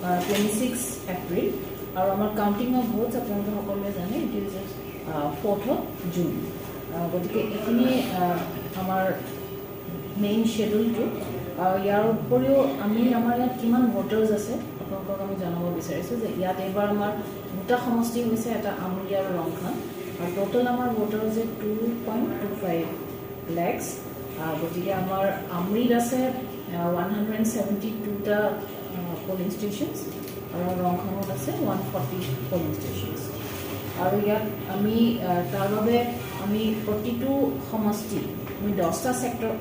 26 April আৰু আমাৰ counting of ভোটছ আপোনালোকে সকলোৱে জানে, it is 4th of June। গতিকে এইখিনি আমাৰ মেইন শ্বেডিউলটো। আৰু ইয়াৰ উপৰিও আমি আমাৰ ইয়াত কিমান ভোটাৰ্ছ আছে আপোনালোকক আমি জনাব বিচাৰিছোঁ যে ইয়াত এইবাৰ আমাৰ দুটা সমষ্টি হৈছে, এটা আমৰি আৰু ৰংখাং, আৰু ট'টেল আমাৰ ভোটাৰ হৈছে 2.25 lakhs। গতিকে আমাৰ আমৰিত আছে 172টা পলিং ষ্টেচনছ আৰু ৰংখাঙত আছে 140 পলিং ষ্টেচনছ। আৰু ইয়াত আমি তাৰ বাবে আমি প্ৰতিটো সমষ্টি আমি 10টা ছেক্টৰ,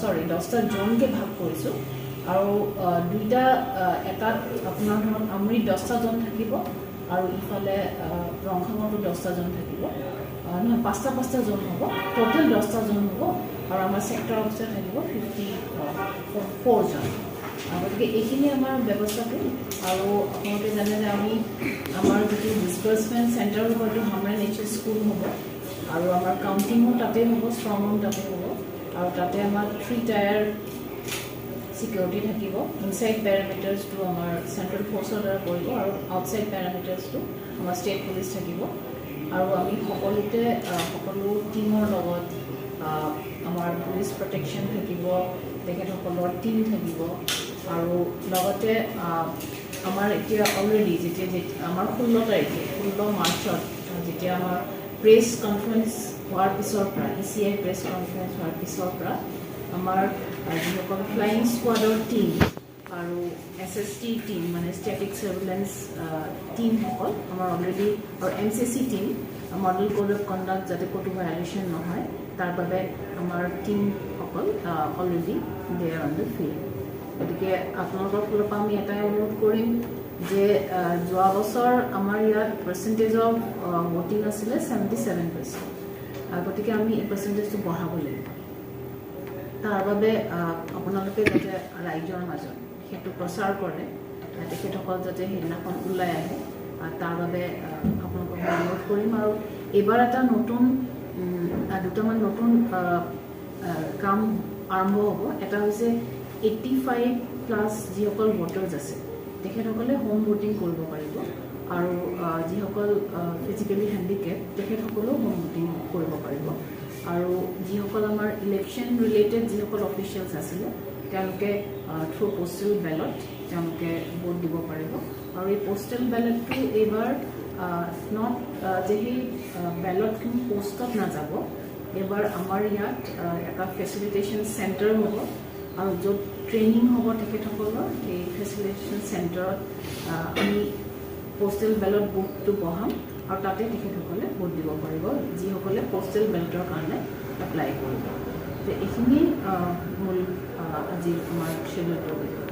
চৰি, 10টা জ'নকৈ ভাগ কৰিছোঁ। আৰু দুইটা এটাত আপোনাৰ ধৰক আমৰিত 10টা জ'ন থাকিব আৰু ইফালে ৰংখাঙতো 10টা জ'ন থাকিব। নহয়, পাঁচটা পাঁচটা জ'ন হ'ব, ট'টেল 10টা জ'ন হ'ব আৰু আমাৰ ছেক্টৰ অফিচাৰ থাকিব 54 জন। গতিকে এইখিনি আমাৰ ব্যৱস্থাটো। আৰু আপোনালোকে জানে যে আমি আমাৰ যিটো ডিছপাৰ্চমেণ্ট চেণ্টাৰ হ'ব, এইটো হামৰেন এইচ এছ স্কুল হ'ব আৰু আমাৰ কাউণ্টিঙো তাতেই হ'ব, ষ্ট্ৰং ৰুম তাতে হ'ব আৰু তাতে আমাৰ থ্ৰী টায়াৰ ছিকিউৰিটি থাকিব। ইনচাইড পেৰামিটাৰ্ছটো আমাৰ চেণ্ট্ৰেল ফ'ৰ্চৰ দ্বাৰা কৰিব আৰু আউটছাইড পেৰামিটাৰ্ছটো আমাৰ ষ্টেট পুলিচ থাকিব। আৰু আমি সকলোতে সকলো টীমৰ লগত আমাৰ পুলিচ প্ৰটেকশ্যন থাকিব, তেখেতসকলৰ টীম থাকিব। আৰু লগতে আমাৰ এতিয়া অলৰেডি যেতিয়া আমাৰ 16 তাৰিখে, 16 মাৰ্চত যেতিয়া আমাৰ প্ৰেছ কনফাৰেঞ্চ হোৱাৰ পিছৰ পৰা, ইচিআই প্ৰেছ কনফাৰেঞ্চ হোৱাৰ পিছৰ পৰা আমাৰ যিসকল ফ্লাইং স্কোৱাডৰ টীম আৰু এছএছটি টীম, মানে ষ্টেটিক চাৰ্ভিলেঞ্চ টীমসকল আমাৰ অলৰেডি আৰু MCC team, model code of conduct যাতে ক'তো ভায়লেশ্যন নহয় তাৰ বাবে আমাৰ টীমসকল already they are on the field। গতিকে আপোনালোকৰ ফালৰ পৰা আমি এটাই অনুৰোধ কৰিম যে যোৱা বছৰ আমাৰ ইয়াত পাৰ্চেণ্টেজ অফ ভোটিং আছিলে 77%। গতিকে আমি এই পাৰ্চেণ্টেজটো বঢ়াব লাগিব। তাৰ বাবে আপোনালোকে যাতে ৰাইজৰ মাজত সেইটো প্ৰচাৰ কৰে, তেখেতসকল যাতে সেইদিনাখন ওলাই আহে, তাৰ বাবে আপোনালোকক মই অনুৰোধ কৰিম। আৰু এইবাৰ এটা নতুন দুটামান নতুন আহ, আহ, কাম আৰম্ভ হ'ব। এটা হৈছে 85+ যিসকল ভোটাৰ্ছ আছে তেখেতসকলে হোম ভোটিং কৰিব পাৰিব আৰু যিসকল ফিজিকেলি হেণ্ডিকেপ তেখেতসকলেও হোম ভোটিং কৰিব পাৰিব। আৰু যিসকল আমাৰ ইলেকশ্যন ৰিলেটেড যিসকল অফিচিয়েলছ আছিলে, তেওঁলোকে থ্ৰু পষ্টেল বেলট তেওঁলোকে ভোট দিব পাৰিব। আৰু এই পষ্টেল বেলটটো এইবাৰ not যে সেই বেলটখিনি পষ্টত নাযাব, এইবাৰ আমাৰ ইয়াত এটা ফেচিলিটেশ্যন চেণ্টাৰ হ'ব আৰু য'ত ট্ৰেইনিং হ'ব তেখেতসকলৰ, সেই ফেচিলিটেশ্যন চেণ্টাৰত আমি পষ্টেল বেলট বুথটো বহাম আৰু তাতে তেখেতসকলে ভোট দিব পাৰিব, যিসকলে পষ্টেল বেলটৰ কাৰণে এপ্লাই কৰিব। তো এইখিনি মূল আজিৰ আমাৰ শ্বেডিউলটোৰ বিষয়ে।